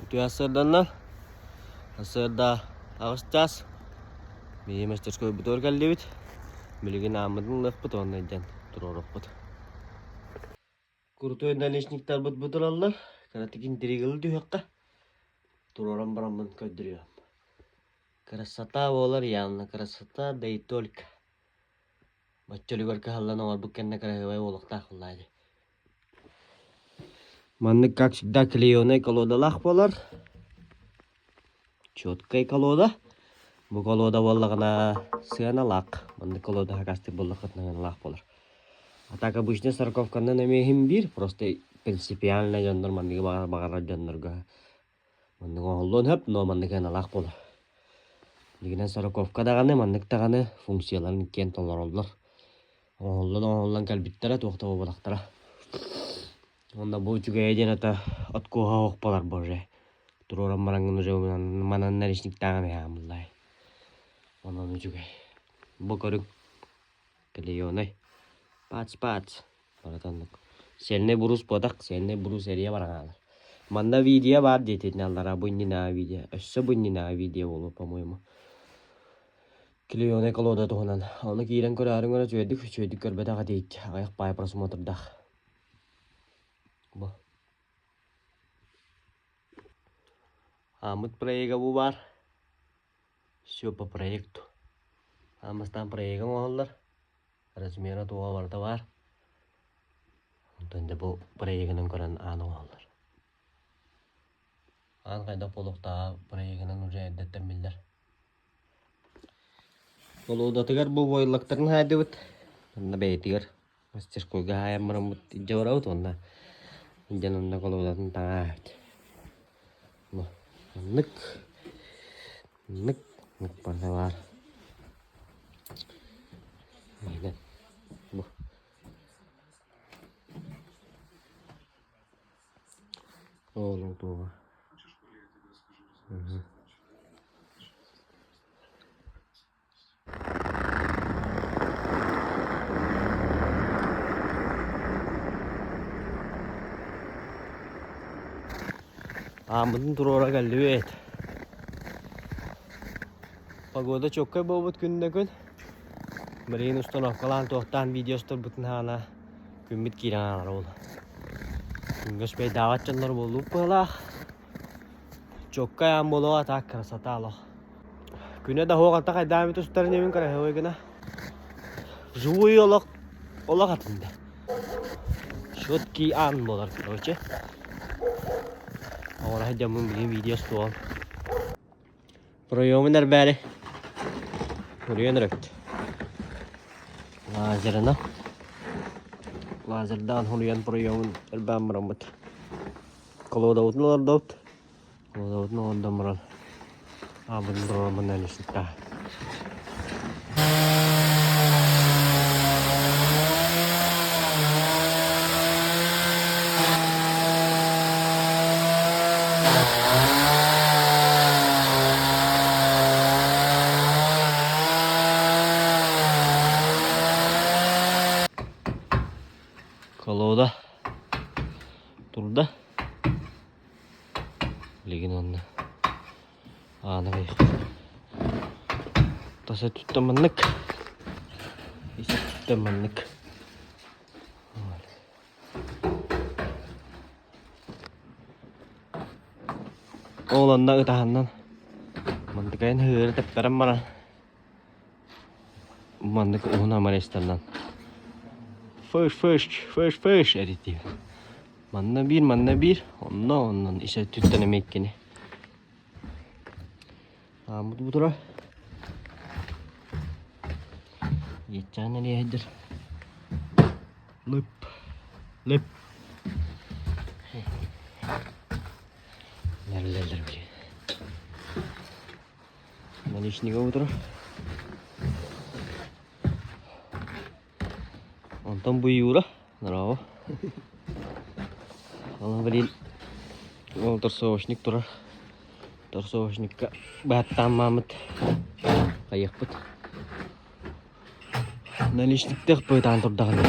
Үтүө сарсыарданнан. Сарсыарда аҕыс чаас. Биһиги мастерскойбутугар кэллибит. Билигин ааммытын ылыахпыт уонна илдьэн туруоруохпут. Крутой наличниктарбыт бу тураллар. Кыратык интригалыы түһүөххэ. Туруоран бараммын көрдөрүөм. Красота буолар явно красота, да и только. Бачча үлүгэр кыһаллан оҥорбут кэннэ кыраһыабай буолуохтаах буоллаа дии. Маннык как всегда клееный колодалаах буолар. Четкай колода. Бу колода буоллаҕына сыаналаах. Маннык колода хакастык буоллаххытына сыаналаах буолар. А так обычный сороковканан эмиэ иһин биир, просто принципиально дьоннор манныгы баҕарар дьоннорго Маннык оҥоһуллуон сөп, но маннык сыаналаах буолар. Билигинэн сороковка даҕаны, маннык даҕаны функцияларын киэн толороллор. Оҥоһуллан оҥоһуллан кэлбиттэрэ, туох да буолбатахтара. Уонна бу үчүгэйэ диэн это откоһа оһох буолар боже. Туруоран бараҥҥын уже манан наличниктааҕын ыһаамыллай. Онон үчүгэй. Бу көрүҥ клееный. Пац-пац. Барыта оннук. Сиэлинэй буруус буотах, сиэлинэй буруус эрийэ баран хаалар. Манна видео баар диэтинэ аллараа бу иннинээҕи видео. Өссө бу иннинээҕи видео буолуо, по-моему. Клееный колода туһунан. Ону киирэн көрөөрүҥ эрэ үчүгэйдик, үчүгэйдик көрбөтөх этиик. Аҕыйах паай просмотрдаах. Бу. Ааммыт проега бу баар. Все по проекту. Аан бастаан проега оҥоһуллар. Размера туоҕа барыта баар. Онтон дьэ бу проегынан көрөн аан оҥоһуллар. Аан хайдах буолуохтааҕа проегынан уже эрдэттэн биллэр. Холуодатыгар бу войлоктарын хаайдыбыт. Онно бэйэтигэр мастерскойга хаайан бараммыт илдьэ барабыт уонна илдьэн онно холуодатын таҥаабыт. Бу оннук оннук оннук барыта баар. Бу Ол туоҕа. Ааммытын туруора кэллибит. Погода чоккай буолбут күн да күн. Билигин установкалаан туохтаан видео устарбытын хаана күммүт киирэн хаалар ол. Күҥҥэ успейдаабат дьоннор буоллубут быһыылаах. Чоккай аан буолуоҕа так красота олох. Күнэ да суох ата хайдаан эбит устар инибин красивый гына. Вживую олох олох атын да. Четкий аан буолар короче. Оҕолор дьоммун билигин видео устуом. Проемун эрбээри Уруйан эрэбит. Лазерынан лазердаан хуруйан проемун эрбээн бараммыт. Колодабытын олордобут. Колодабытын олордон баран аабытын туруораммын наличниктаа. Колода турда. Билигин онно ааны Тас өттүттэн маннык, ис өттүттэн маннык. Ол онно ытаһаннан мантыкайын ыһыыры тэптэрэн баран маннык уһун амарестарынан фыш фыш фыш фыш эритиир. Манна биир, манна биир, онно оннон ис өттүттэн эмиэ иккини. Ааммыт бу тура. Иэтчээн элиэһэйдэр. Лып. Лып. Нэллэллэр билин. Наличнига утура. Онтон бу Юра, здорово. Ол блин, ол торсовочник турар. Торсовочникка бааттааммаммыт хайыахпыт. Наличниктех быытаан турдаҕына.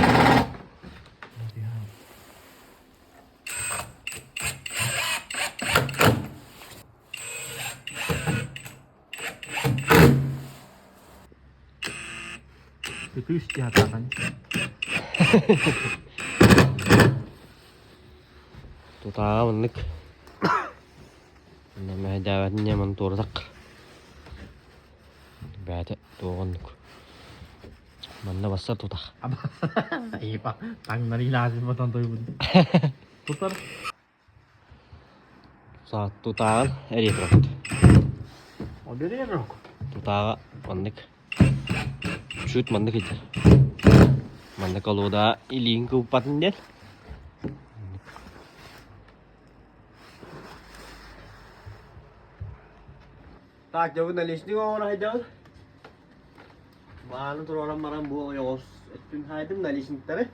Үтүс дьаһатаатан. Тутааҕа маннык. Мэһэйдээбэтин диэн маны туоратах. Бэйэтэ туох оннук. Манна бассар тутах. Айыпа, таҥнары илаазын батан тойбут. Тутар. Тутааҕын эрийэ турабыт. Обережок. Тутааҕа маннык. Чуть маннык илдьэр. Маннык олууда илииҥ кыыппатын диэн. Так, дьэ бу наличник оҥоро сылдьабын. Мааны туруоран баран бу ойоҕос өттүн хаайдым наличниктары.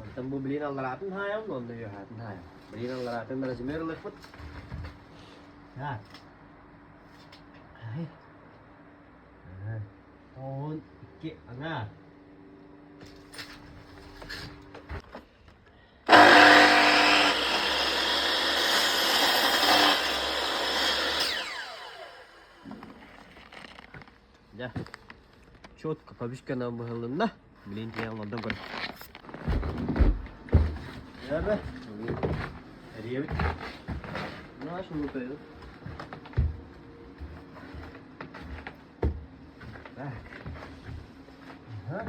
Онтон бу билин аллараатын хаайабын, онно үөһээтин хаайабын. Билин аллараатын размер ылыахпыт. Так. 12 аҥаар. Дьэ, четко побүскэнэн быһылынна. Билин тиийэн олордон көр. Дьэ, эрийэбит. Наш мутайы. Так. Ага.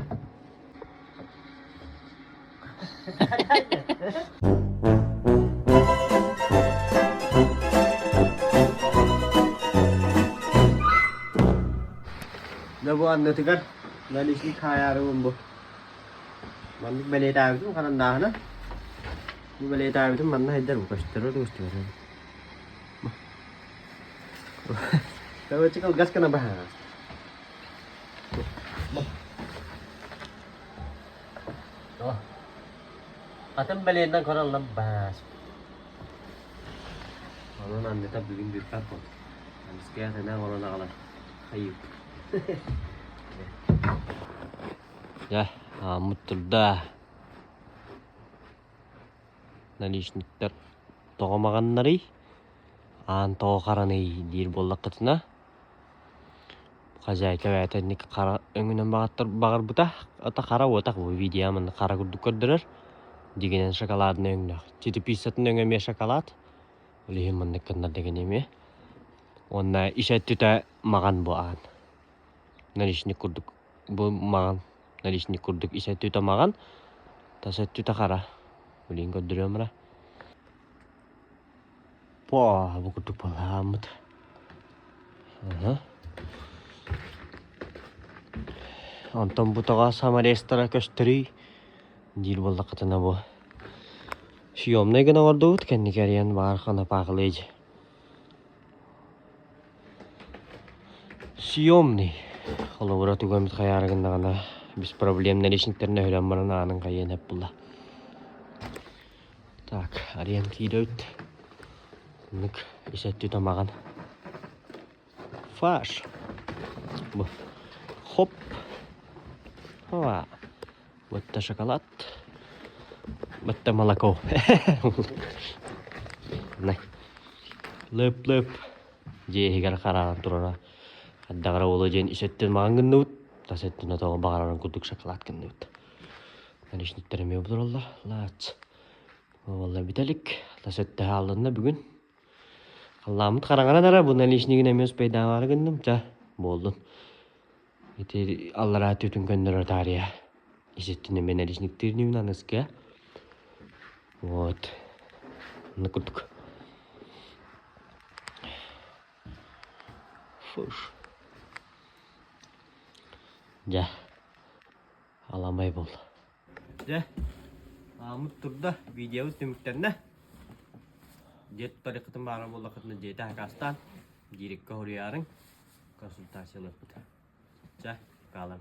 Дьэ бу аннытыгар наличник хаайаарыбын бу. Маннык бэлиэтээбитим харандааһына. Бу бэлиэтээбитим манна сылдьар бу көстөрө да көстүбэтэ. Короче, кылгас гына баһаҕа. Атын бэлиэннэн көрөн баас. Онон анныта бүгүн бүппэт буолла. Эмискэ сэнэ оҥорон аҕалар. Хайыы. Дьэ, ааммыт турда. Наличниктар тоҕо маҕаннарый? Аан тоҕо хараный диир буоллаххытына, Хозяйка бэйэтэ инник хара өҥүнэн баҕарбыта, ата хара уотах бу видео манна хара курдук көрдөрөр. Дьиҥинэн шоколаднай өҥнөөх. Читипииссатын өҥө эмиэ шоколад. Ол иһин маннык гыннар деген эмиэ. Уонна ис өттүтэ маҕан бу аан. Наличник курдук бу маҕан наличник курдук ис өттүтэ маҕан, тас өттүтэ хара. Билигин көрдөрүөм эрэ. По бу курдук буолааммыт. Онтон бу тоҕо саморезтара көстөрүй диир буоллаххытына бу съемнай гына оҥордубут кэнники арыйан баар ханапаахылыы дьэ. Съемный холобура тугу эмит хайаары гыннаҕына без проблем наличниктэрин өһүрэн баран аанын хайыан эп булла. Так, арыйан киирэбит. Оннук ис өттү тамаҕын. Фаш. Бу. Хоп. Хова. Бытта шоколад. Бытта молоко. Лып-лып. Дьиэ иһигэр харааран турара. Хайдаҕара уола диэн ис өттүн маҕан гынныбыт. Тас өттүн отоҕо баҕарарын курдук шоколад гынныбыт. Наличниктар эмиэ олороллор. Лаац. Уолла бүтэ илик. Тас өттө хааллынна бүгүн. Халлааммыт хараҥаран эрэ бу наличнигин эмиэ успейдаамаары гынным. Чэ, буоллун. Ити аллараа түтүн көннөрөр таарыйа. Иситтин эмиэ наличниктыыр ньүүн аныскыа. Вот. Оннук курдук. Фуш. Дьэ. Аламай буолла. Дьэ, ааммыт турда, видеобыт түмүктэннэ. Дьиэ туттарыаххытын баара буоллаххытына дьиэтэ акаастаан, дирекка хоруйаарыҥ, консультациялыахпыт. Чэ, хаалан.